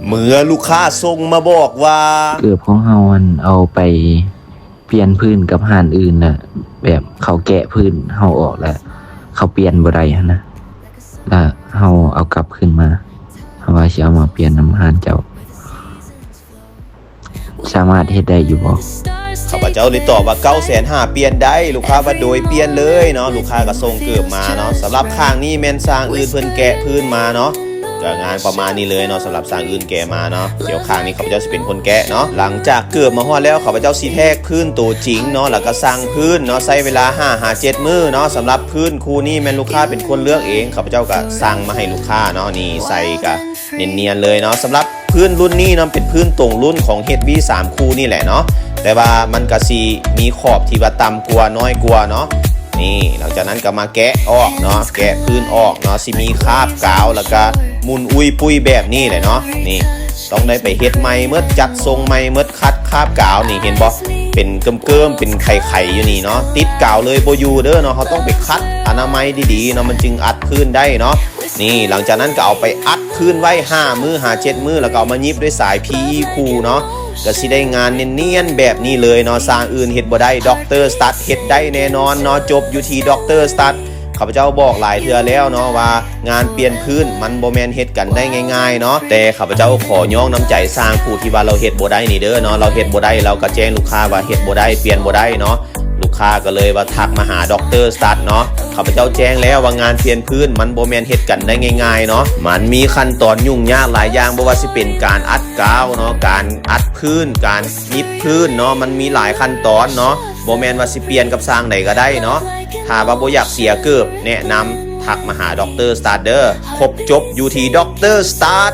ເມື່ອລູກຄ້າສົ່ງມາບອກວ່າ ເກີບຂອງເຮົາຫັ້ນເອົາໄປປ່ຽນພື້ນກັບຮ້ານອື່ນນະ ແບບເຂົາແກະພື້ນເຮົາອອກແລ້ວ ເຂົາປ່ຽນບໍ່ໄດ້ຫັ້ນນະ ແລ້ວເຮົາເອົາກັບຄືນມາ ເຮົາວ່າຊິເອົາມາປ່ຽນນຳຮ້ານເຈົ້າ ສາມາດເຮັດໄດ້ຢູ່ບໍ່? ຂ້າພະເຈົ້າເລີຍຕອບວ່າ ເກົ້າແສນຫ້າ ປ່ຽນໄດ້ ລູກຄ້າວ່າໂດຍ ປ່ຽນເລີຍເນາະ ລູກຄ້າກໍສົ່ງເກີບມາເນາະ. ສຳລັບຂ້າງນີ້ແມ່ນຊ່າງອື່ນເພິ່ນແກະພື້ນມາເນາະ ກໍງານປະມານນີ້ເລີຍເນາະ ສຳລັບຊ່າງອື່ນແກະມາເນາະ. ດຽວຂ້າງນີ້ຂ້າພະເຈົ້າຊິເປັນຄົນແກະເນາະ. ຫຼັງຈາກເກີບມາຮອດແລ້ວ ຂ້າພະເຈົ້າຊິແທກພື້ນໂຕຈິງເນາະ ແລ້ວກໍຊ່າງພື້ນເນາະ ໃຊ້ເວລາຫ້າຫາເຈັດມື້ເນາະ. ສຳລັບພື້ນຄູ່ນີ້ແມ່ນລູກຄ້າເປັນຄົນເລືອກເອງ ຂ້າພະເຈົ້າກໍສັ່ງມາໃຫ້ລູກຄ້າເນາະ ນີ້ໃສ່ກໍ ເນຍນໆເລີຍເນາະ. ສຳລັບພື້ນລຸ້ນນີ້ເນາະ ເປັນພື້ນຕົງລຸ້ນຂອງ ເອັດ ວີ ສາມຄູ່ນີ້ແຫຼະເນາະ ແຕ່ວ່າມັນກະຊິມີຂອບທີ່ວ່າຕ່ຳກວ່າ ນ້ອຍກວ່າເນາະ. ນີ້ ຫຼັງຈາກນັ້ນກໍມາແກະອອກເນາະ ແກະພື້ນອອກເນາະ ຊິມີຄາບກາວ ແລ້ວກະໝຸ່ນອຸ້ຍປຸ້ຍແບບນີ້ແຫຼະເນາະ. ນີ້ ຕ້ອງໄດ້ໄປເຮັດໃໝ່ໝົດ ຈັດຊົງໃໝ່ໝົດ ຂັດຄາບກາວ ນີ້ເຫັນບໍ່ ເປັນເກີ້ມໆ ເປັນໄຂໆຢູ່ນີ້ເນາະ ຕິດກາວເລີຍບໍ່ຢູ່ເດີເນາະ. ເຮົາຕ້ອງໄປຂັດອະນາໄມດີໆເນາະ ມັນຈຶ່ງອັດພື້ນໄດ້ເນາະ. ນີ້ ຫຼັງຈາກນັ້ນກໍເອົາໄປອັດພື້ນໄວ້ຫ້າມື້ຫາເຈັດມື້ ແລ້ວກໍເອົາມາຫຍິບດ້ວຍສາຍ ພີອີ ຄູ່ເນາະ ກໍຊິໄດ້ງານນຽນໆແບບນີ້ເລີຍເນາະ. ຊ່າງອື່ນເຮັດບໍ່ໄດ້ ດອກເຕີ ສະຕັດ ເຮັດໄດ້ແນ່ນອນເນາະ ຈົບຢູ່ທີ່ ດອກເຕີ ສະຕັດ. ຂ້າພະເຈົ້າບອກຫຼາຍເທື່ອແລ້ວເນາະວ່າ ງານປ່ຽນພື້ນມັນບໍ່ແມ່ນເຮັດກັນໄດ້ງ່າຍໆເນາະ ແຕ່ຂ້າພະເຈົ້າຂໍຍ້ອງນ້ຳໃຈຊ່າງຜູ້ທີ່ວ່າລາວເຮັດບໍ່ໄດ້ນີ້ເດີເນາະ. ລາວເຮັດບໍ່ໄດ້ ລາວກໍແຈ້ງລູກຄ້າວ່າເຮັດບໍ່ໄດ້ ປ່ຽນບໍ່ໄດ້ເນາະ. ລູກຄ້າກໍເລີຍວ່າທັກມາຫາ ດອກເຕີ ສະຕັດ ເນາະ. ຂ້າພະເຈົ້າແຈ້ງແລ້ວວ່າງານປ່ຽນພື້ນມັນບໍ່ແມ່ນເຮັດກັນໄດ້ງ່າຍໆເນາະ ມັນມີຂັ້ນຕອນຫຍຸ້ງຍາກຫຼາຍຢ່າງ ບໍ່ວ່າຊິເປັນການອັດກາວເນາະ ການອັດພື້ນ ການຫຍິບພື້ນເນາະ ມັນມີຫຼາຍຂັ້ນຕອນເນາະ ບໍ່ແມ່ນວ່າຊິປ່ຽນກັບຊ່າງໃດກໍໄດ້ເນາະ. ຖ້າວ່າບໍ່ຢາກເສຍເກີບ ແນະນຳທັກມາຫາ ດອກເຕີ ສະຕັດ ເດີ ຄົບຈົບຢູ່ທີ່ ດອກເຕີ ສະຕັດ.